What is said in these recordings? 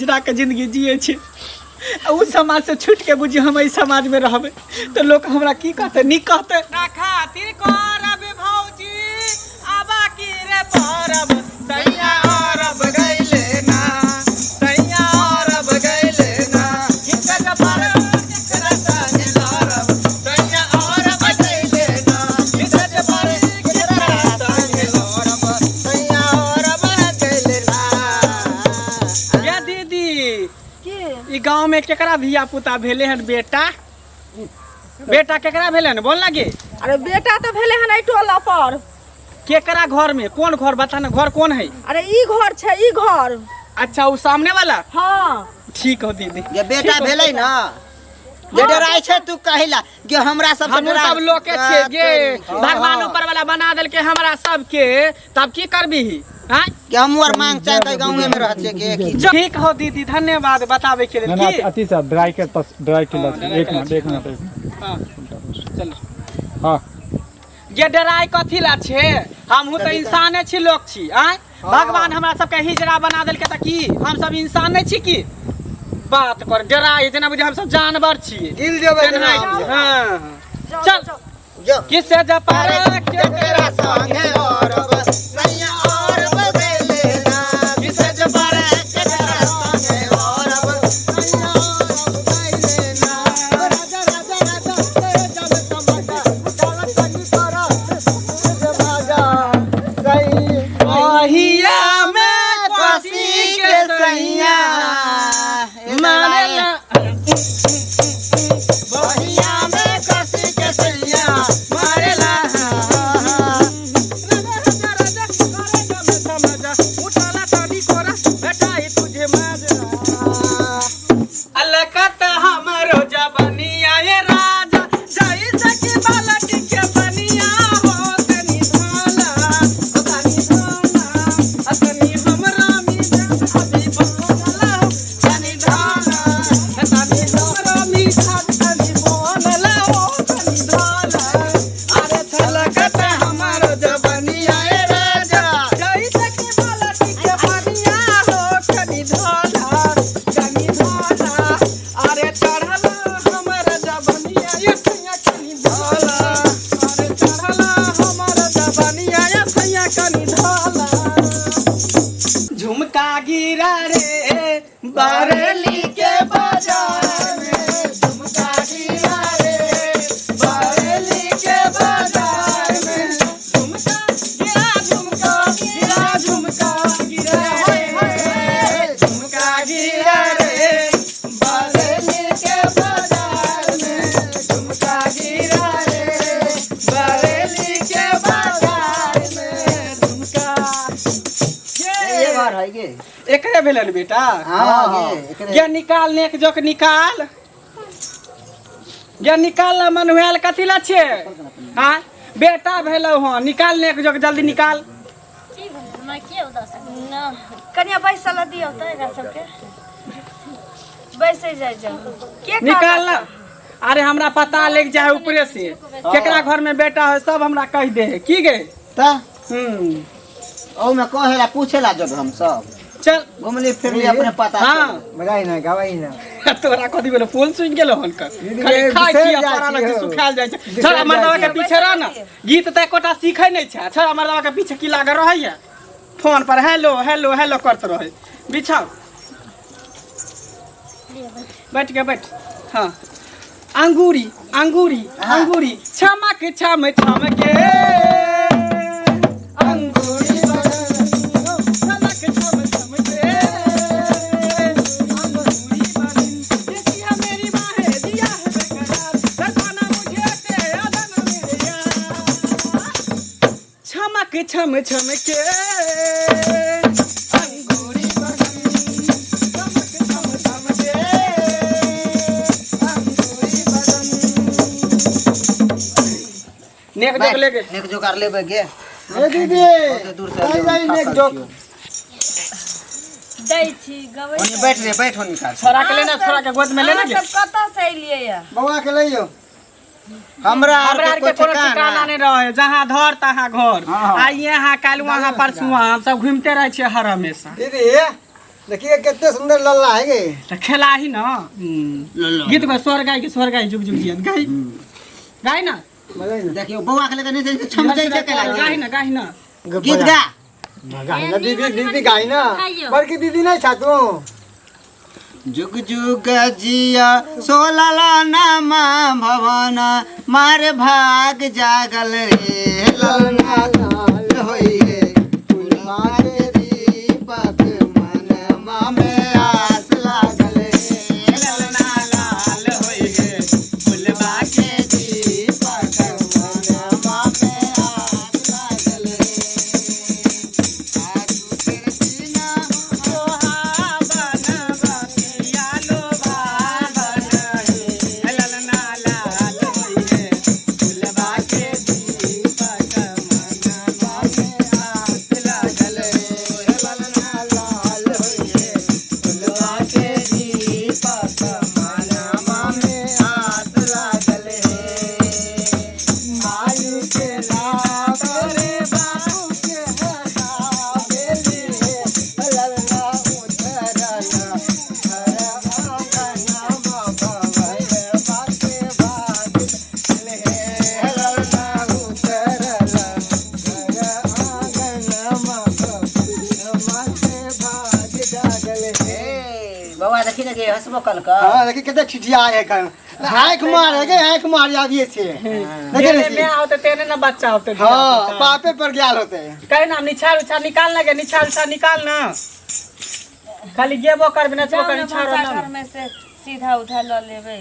हिजड़ा के जिंदगी जिए छी। आ उ समाज से छूट के बुझी हम एहि समाज में रहबै तऽ लोक हमरा की कहतै, नीक कहतै ना खातिर करब भौजी आबा की रे परब सैया अरब गइले ना, सैया अरब गइले ना, हिनकर परब केकरा संग लड़ब, सैया अरब गइले ना, हिनकर परब केकरा संग लड़ब, सैया अरब गइले ना। ये दीदी के ई गांव में केकरा धिया पुता भेले हन? बेटा बेटा केकरा भेले हन बोल लागे? अरे बेटा तो भेले हन एहि टोला पर। केकरा घर में? कोन घर बता ना, घर कोन है? अरे ई घर छै, ई घर। अच्छा वो सामने वाला? हाँ। ठीक हो दीदी। जे बेटा ठीक हो। भेलै ना, जे डराइ छै तू कहिला जे हमरा सब से हमहूँ डरा सब लोके छियै गे। हाँ। भगवान ऊपर वाला बना देलकै हमरा सबके, तब की करबीही? आँय? के हमहूँ आर मांग चाहे तऽ गाँवे में रहतियै के की। ठीक हो दीदी, धन्यवाद बताबै के लेल। ना ना की अति साहब ड्राई के पस ड्राई के हाँ, लस ड्राई एक के मिनट लस। एक मिनट एक मिनट। हाँ, चल। हाँ जे डराइ कथी ला छे? हमहूँ तऽ इंसाने छी, लोक छी। आँय, भगवान हमरा सबके हिजड़ा बना देलकै तऽ की हम सब इंसान नहि छी? की बात कर डराइ जेना बुझे हम सब जानवर छी। गिल जेबै जेना तेनाही हम। छी। हाँ चल। जो। किसे जपार केकरा संगे अरब सैया अरब गइले ना, किसे जपार केकरा संगे अरब सैया अरब गइले ना। राजा राजा राजा तेरे जब तमाशा उठाला तनी तोरा राजा सही अहिया में कसी के सैया मारेला बहिया में कसी के सैया मारेला। राजा राजा करे जब तमाशा उठाला तनी तोरा बेटाई तुझे माजा अलकत हमरो जबनिया ये राजा जाई सकी बालक के बनिया हो तनी धाला हो तनी धाला आ तनी हमरा मीठा अभी बोलला हो तनी धाला आ तनी हमरा मीठा तनी बोलला हो तनी धाला। अरे छलकत हमरो जबनिया ये राजा जाई सकी बालक के बनिया हो तनी धाला तनी धाला। अरे चढ़ल हमर जबनिया ये सैया कनी धाला। अरे चढ़ल हमर जबनिया ये सैया कनी धाला। झुमका गिरा रे बरेली के बाजार में, झुमका गिरा रे बरेली के बाजार में, झुमका गिरा झुमका गिरा झुमका गिरा होय होय, झुमका गिरा रे बरेली के बाजार में, झुमका गिरा रे बरेली के बाजार में, झुमका। ये घर है गे। एकरे भेलन बेटा? हाँ गे एकरे। गे निकाल नेक जोक निकाल, गे निकाल ला मनुआल कथी ला छे? हाँ बेटा भेलौ हँ, निकाल नेक जोक जल्दी निकाल। की भेल? हमरा के उदास ना कनिया बैसल दियौ तऽ एकरा सबके बैसे जाइ जाउ के निकाल ला। अरे हमरा पता लग जाए ऊपरे से केकरा घर में बेटा है, सब हमरा कह दे है की गे। तऽ हम्म ओमे कहेला पूछेला जब हम सब चल घुमली फिरली अपने पता। हाँ बजाई ना गवाई ना। तोरा कथी भेलो? फोन सुनि गेलो हनकर? दीदी, खाली ये खाइ बिसरि छी आ जाइ पड़ा छी रहै छी, हौ। सुखायल जाइ छै। बिसरि छोड़ा मर्दवा जाइ के छी। पीछे रह ना, गीत तऽ एकोटा सीखै नहि छै। छोड़ा मर्दवा के पीछे की लागल रहैया, फोन पर हेलो हेलो हेलो करत रहै। बिछाओ, बैठ के बैठ। हाँ अंगूरी अंगूरी अंगूरी छमक छम छम के अंगूरी छमक छम छम के अंगूरी बदन देखी है मेरी माँ है दिया है बेकरार दरबाना मुझे ते अदन मेरे यार छमक छम छम के अंगूरी बदन चमक छम छम के अंगूरी बदन नेक जोक लेके नेक जोगार लेबै गे। ए दीदी ओते दूर से जाइ जाइ नेक जोक दै छी गबै। ओनी बैठ रे, बैठ ओनी कात। छोरा के लेना, छोरा के गोद में लेना गे। अहाँ सब कतऽ से एलियै या? बौआ के लइयो। हमरा हमरा आर आर के के कोई कोनो ठिकाना ठिकाना नहीं रहे, जहाँ घर तहाँ घर। हाँ। आ यहाँ काल्हि वहाँ परसू वहाँ, हम सब घूमते रहै छियै हर हमेशा। दीदी देखिए कितने सुंदर लल्ला है गे। त खेला ही ना। गीत में स्वर गाय के स्वर गाय जुग जुग जियत गाय गाय ना। मजा ना। देखियो बौआ के लेके नहीं छम जाइ छै केला। गाय ना गाय ना। गीत गा। गाय ना दीदी दीदी गाय ना। बड़की दीदी नहीं छा तू। जुग जुग जिया सोलला नामा भवन मार भाग जागल रे ललना लाल होइए फुलवा के दीपक मनमा में आस लागल रे ललना लाल होइए फुलवा के दीपक मनमा में आस लागल रे। आजू के दिना बौआ देखी ना हंसबो कल का। हां देखी कितना छिटिया है कल। आंख मार है आंख मार आदि से। देखिए मैं होते तेने ना बच्चा होते। हां पापे पर ग्याल होते। कहे ना निछार उछार निकाल ना गे निछार उछार निकाल ना। खाली गेबो कर बिना चो कर निछार ना। घर में से सीधा उठा ल लेबे।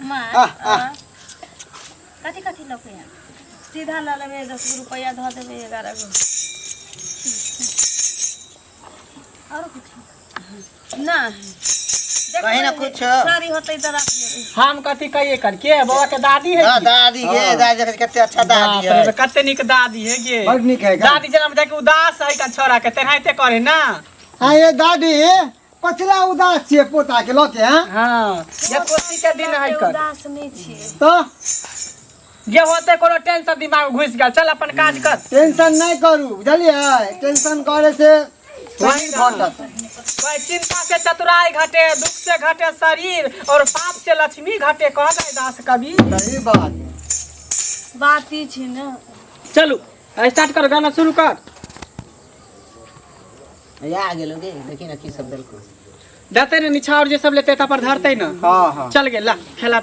मां कथि कथि लके सीधा ल लेबे 10 रुपया ध देबे 11 गो। और कुछ ना कहीं ना कुछ सारी होते त रख लेबे। हम कथि कहिए कर के बौआ के दादी है। दादी गे दादी कते अच्छा दादी है। कते निक दादी है गे। बड़ निक है दादी जना देख उदास है का छोरा के तेनाहिते करे ना। हां ये दादी पछला उदास छिए पोता के लके। हां हां ये खुशी के दिन है कर। उदास नहीं छिए तो ये होते कोनो टेंशन दिमाग घुस गेल। चल अपन काज कर। टेंशन नहीं करू बुझलिए। टेंशन करे से वही घटत। वही चिंता से चतुराई घटे, दुख से घटे शरीर और पाप से लक्ष्मी घटे, कह गए दास कवि। सही बात बात ही छी ना। चलू स्टार्ट कर गाना शुरू कर। या आ गेलो गे देखी ना की सब देलको देते ने निछावर जे सब लेते ता पर धरते ना। हां हां चल गे ला खेला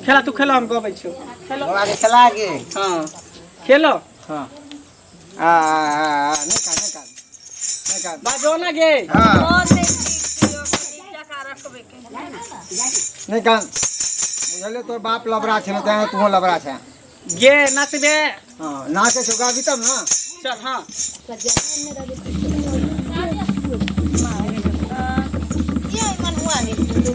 खेला तू खेला हम गबै छियो। खेलो बौआ के खेला गे। हां खेलो। हां आ आ नहीं का नहीं का नहीं का बाजो ना गे। हां और से टका रखबे के नहीं का बुझले तोर बाप लबरा छै ना तें तू लबरा छै गे नाचबे। हां नाचे छौ गाबी तब ना। चल हां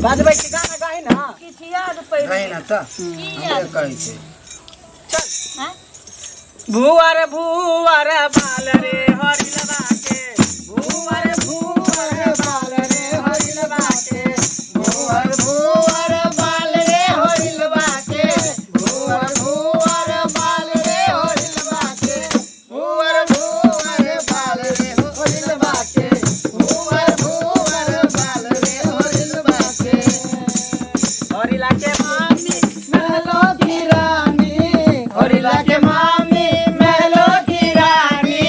बाजबै छी गाना गाही ना। किछ याद पड़ि नहीं ना त हमरे कहै छै। चल हां भुवर भुवर बाल रे हरिलवा के भुवर भुवर बाल रे हरिलवा के भुवर भुवर बाल रे हरिलवा के भुवर भुवर बाल रे हरिलवा के भुवर भुवर बाल रे हरिलवा के भुवर भुवर बाल रे हरिलवा के हरिला के मामी महलो की रानी हरिला के मामी महलो की रानी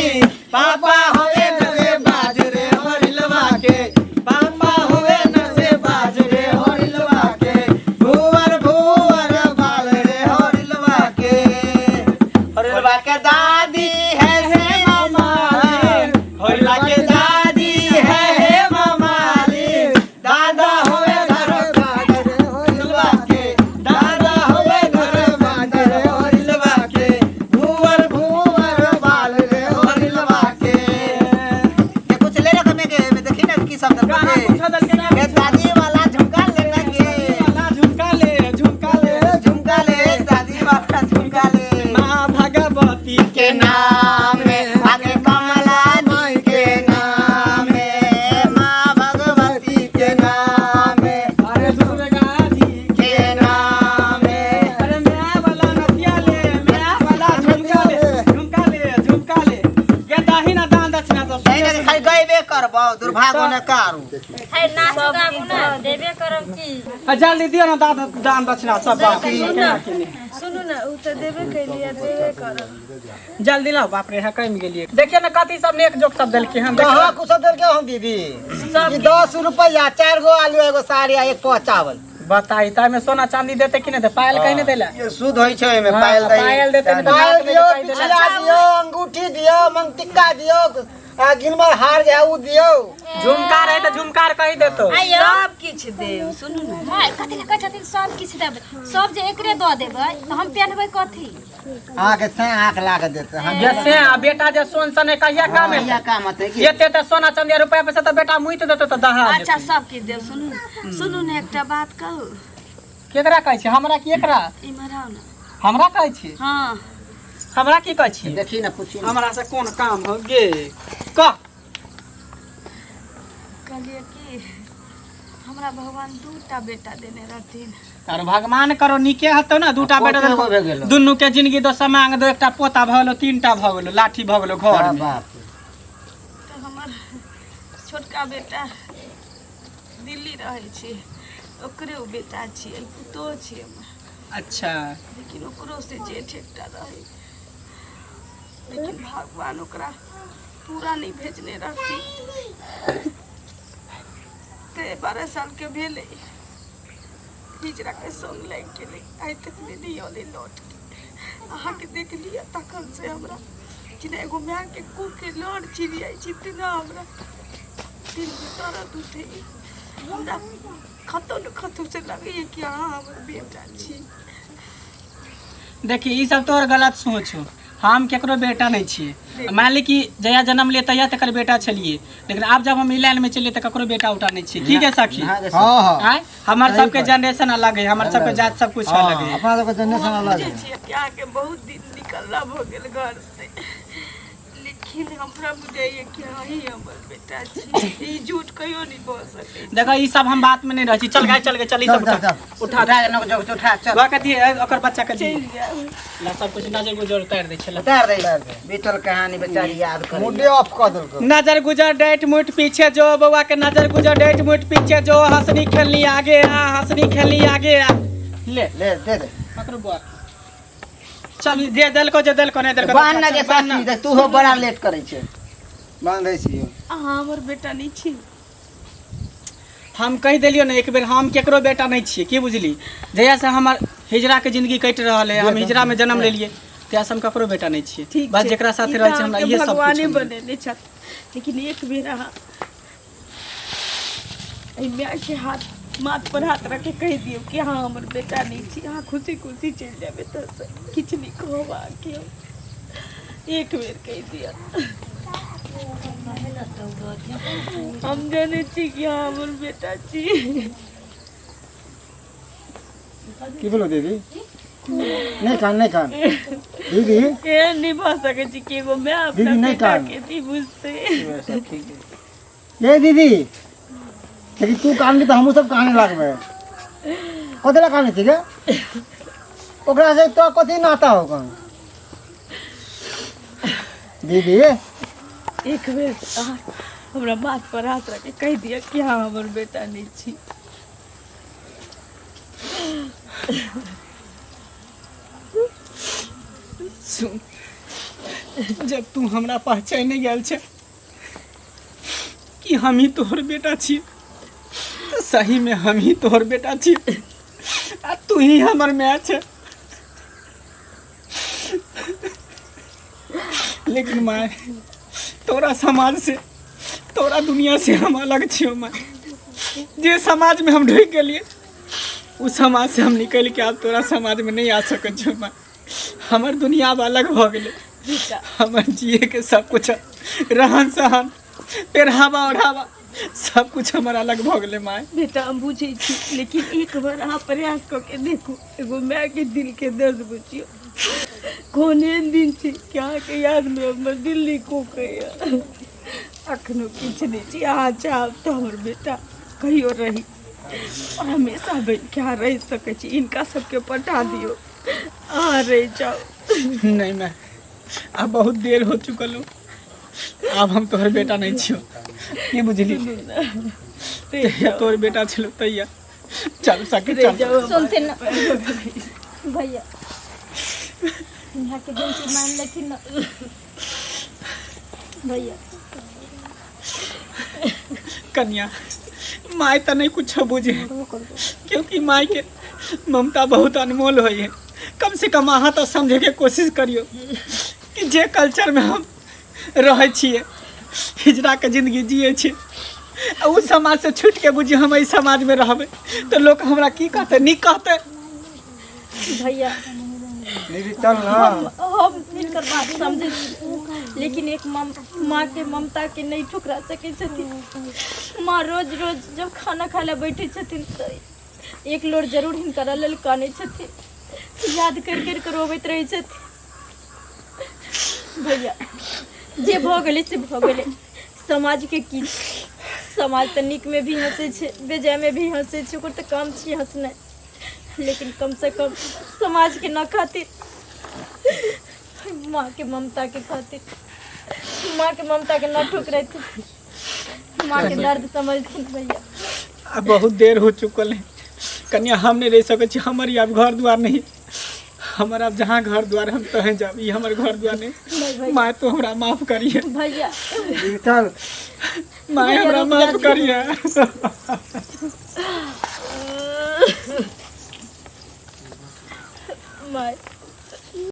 पापा होवे नसे बाजरे हरिलवा के पापा होवे नसे बाजरे हरिलवा के भुवर भुवर बाल रे हरिलवा के हरिलवा के दादी है हे मामाली हरिलवा के दादी है हे मामाली दादा होवे घर बाजरे हरिलवा के दादा होवे घर बाजरे हरिलवा के भुवर भुवर बाल रे हरिलवा के ये कुछ ले रखा मैं के मैं देखी ना की शब्द कहां कुछ दल के ना ये दादी वाला झुमका लेना के वाला झुमका ले झुमका ले झुमका ले दादी वाला झुमका ले मां भगवती के नाम में आगे कमला जी के नाम में माँ भगवती के नाम में अरे दुर्गा जी के नाम में अरे मैं वाला नथिया ले मैं वाला झुमका ले झुमका ले झुमका ले ये दाहिना दान दक्षिणा सब नहीं नहीं खाली गएबे करबो। दुर्भाग्य ने कारू है नाच गाबू ना देबे करब की। आ जल्दी दियौ ने दान दान दक्षिणा सब बाप। सुनू ने उ तऽ देबे कैलियै, देबे करब। जल्दी लाओ। बाप रे, कम गेलियै। देखिए ने कथी सब नेक जोक सब देलकै हन। कहाँ कुछ देलकै हम दीदी? ई 10 रुपया, 4 गो आलू, एगो साड़ी आ 1 पौआ चावल। बताई तामे सोना चांदी देते कि नहीं? पायल कहीं नहीं देला। ये शुद्ध होई छै एमे। हाँ, पायल दही पायल देते ने। पायल दियो, कहीं देला। बिछिया दियो, अंगूठी दियो, मंगटिक्का दियो, आ गिनमर हार जे है उ दियो। झुमका रहे तऽ झुमकार कही देतो। आइयो सब किछु देब, सुनू ने। माय, कथी लए कहै छथिन सब किछु देबै? सब जे एकरे दऽ देबै तऽ हम पेन्हबै कथी? अहाँके से आँख लाग देते हम। जैसे आ बेटा जे सोन सने कहिया काम कहिया हेतै? काम हेतै की? एते तऽ सोना चांदी आ रुपया पैसा तऽ बेटा मुइत देतौ तऽ दहा अच्छा देतौ। सब किछु देब। सुनू ने, सुनू ने, एकटा बात कहू। केकरा कहै छी? हमरा की एकरा? इम्हर आउ ने। हमरा कहै छी? हँ। हमरा की कहै छी? देखी ने, पूछी ने। हमरा से कोन काम हो गे, कह। कहलियै कि हमरा भगवान 2टा बेटा देने रहथिन। तार भगवान करो नीके हतो ने, 2टा बेटा पोते देलको। भऽ गेलो। दुनू के जिंदगी दो समांग दो, एकटा पोता भऽ गेलो, 3टा भऽ गेलो, लाठी भऽ गेलो घर में। बाप। तऽ हमर छोटका बेटा दिल्ली रहै छै, ओकरे ओ बेटा छियै, पुतोह छियै हमर। अच्छा। लेकिन ओकरो से जेठ एकटा रहै, लेकिन भगवान ओकरा पूरा नहि भेजने रहथिन। ते 12 साल के भेलै, हिजरा के संग लागि गेलै, आइ तक ले नहि अलै लौट के। अहाँके देखलियै तखन से हमरा जेना एगो मायके कोख के लड़ चिड़ियाइ छै तेना हमरा दिलमे दर्द उठैए। हमरा कतहु ने कतहु से लगैए कि अहाँ हमर बेटा छी। देखी, ई सब तोहर गलत सोच हो। हम केकरो बेटा नहीं छियै। मान ली कि जहिया जन्म लिए तहिया तकर बेटा छलियै, लेकिन आब जब हम ई लाइन में चलिए तऽ ककरो बेटा उटा नहीं छियै। की गे सखी? हाँ हाँ। आँय, हमर सबके जनरेशन अलग है, हमर सबके जात सब कुछ अलग है। अपना सबके जनरेशन हम अलग बुझै है। छियै कि अहाँके बहुत दिन निकलला भऽ गेल घर से, लेकिन हमरा बुझाइए कि अहीं हमर बेटा छी। ई झूठ कहियो नहीं भऽ सकै। देखो, ई सब हम बात में नहीं रहै छी। चल गाय, चल गे, चल। ई सब चल, उठा। चल। उठा। उठा के नोक जोक उठा, चल। बा कथी है, ओकर बच्चा के चलि जायब। ला, सब कुछ नजर गुजर उतारि दै छलै। उतार दे। बीतल कहानी बेचारी याद करे। मूडे ऑफ कऽ देलको। नजर गुजर डेट मुठ पीछे जो, बउआ के नजर गुजर डेट मुठ पीछे जो, हंसनी खेलनी आगे आ, हंसनी खेलनी आगे आ। ले। ले, दे दे। पकड़ो बउआ, चल। जे देलको, जे देलको, नहीं देलको। बान्ह ना गे साथी, देख तू हो बड़ा लेट करै छै। बांधै छियै। अहाँ हमर बेटा नहीं छी? हम कहि देलियौ ने एक बेर, हम केकरो बेटा नहीं छियै, की बुझली? जहिया से हमर हिजरा के जिंदगी कटि रहल है, हम हिजरा में जन्म लेलियै, तहिया से हम ककरो बेटा नहीं छियै। ठीक बस छै। जेकरा साथे ई रहै तऽ छै, हमरा अहाँके इहे सब भगवाने कुछ। बनेने छथि, लेकिन एक बेर अहाँ एहि मायके हाथ माथ पर हाथ रख के कहि दियौ कि अहाँ हमर बेटा नहीं छी। अहाँ खुशी खुशी चलि जायब एतऽसँ, किछु नहि कहब अहाँके हम। एक बेर कहि दिअ। हम जनै छी कि अहाँ हमर बेटा छी। की बोलो दीदी? नहीं कान, नहीं कान दीदी। एहन नहि भऽ सकै छै कि एगो माय अपना दीदी, नहि बेटा कान। के नहीं बुझतै। ये दीदी, लेकिन तू कानबी तऽ हमहूँ सब काने लागबै। कथी लए कानै छी गे? ओकरा से तो कथी नाता हो कन दीदी? एक बेर अहाँ हमरा माथ पर हाथ रख के कहि दिअ कि अहाँ हमर बेटा नहीं छी। सुन, जब तू हमरा पहचाने गेल छै कि हम ही तोहर बेटा छी, तऽ सही में हम ही तोहर बेटा छी आ तू ही हमर माय छै। लेकिन माय, तोरा समाज से, तोरा दुनिया से हम अलग छियौ माय। जे समाज में हम ढुकि गेलियै, उस समाज से हम निकलि के आब तोरा समाज में नहीं आ सकै छियौ माय। हमर दुनिया आब अलग भऽ गेलै। हमर जिए के सब कुछ, रहन सहन, पेहरावा ओढ़ावा, सब कुछ हमर अलग भऽ गेलै माय। बेटा, हम बुझै छी, लेकिन एक बार अहाँ प्रयास कऽ के देखू। एगो मायके दिलके दर्द बुझियौ। कोन एहन दिन छै कि अहाँके यादमे हमर दिल नहि कुहकैया। अखनो किछु नहि छी। अहाँ चाहब तऽ हमर बेटा कहियो रही और हमेशा बनि के अहाँ रहि सकै छी। हिनका सबके पठा दियौ, अहाँ रहि जाउ। नहीं माय, आब बहुत देर हो चुकल हो। आब हम तोहर बेटा नहीं छियौ। की बुझली? तहिया तोर बेटा छलो तहिया। चल सखी चल। सुनथिन ना भैया, यहाँ के विनती मान लेथिन ना भैया। कन्या, माय तऽ नहीं कुछ बुझे, क्योंकि माय के ममता बहुत अनमोल होई है। कम से कम अहाँ तो समझे के कोशिश करियो कि जे कल्चर में हम रहै छियै, हिजड़ा के जिंदगी जिए छियै, आ उ समाज से छूट के बुझी हम एहि समाज में रहबै तऽ लोक हमरा की कहतै? नीक कहतै? भैया दीदी चल ना। हम हिनकर बात समझै छी, लेकिन एक माँ के ममता के नहीं ठुकरा सकै छथिन। माँ रोज रोज जब खाना खाय ला बैठे छथिन तऽ एक लोर जरूर हिनकर लेल कानै छथिन, याद कर कर के रोबैत रहै छथिन। भैया जे भऽ गेलै से भऽ गेलै, समाज के की? समाज तऽ नीक में भी हंसै छै, बेजाय में भी हंसै छै, ओकर तऽ काम छियै हंसनाइ। लेकिन कम से कम समाज के न खातिर, माँ के ममता के खातिर, माँ के ममता के न ठुकरेथिन, माँ के दर्द समझथिन भैया। अब बहुत देर हो चुकल है कन्या, हम नहीं रह सकै छी। हमर ई आब घर द्वार नहीं, हमर आब जहाँ घर द्वार हम तहें जाब, ई हमर घर द्वार नहीं। नहीं भैया। माँ तो हमरा माफ करिए। भैया दीदी चल। माँ भैया, हमरा रुक माफ जा। करिए। माय।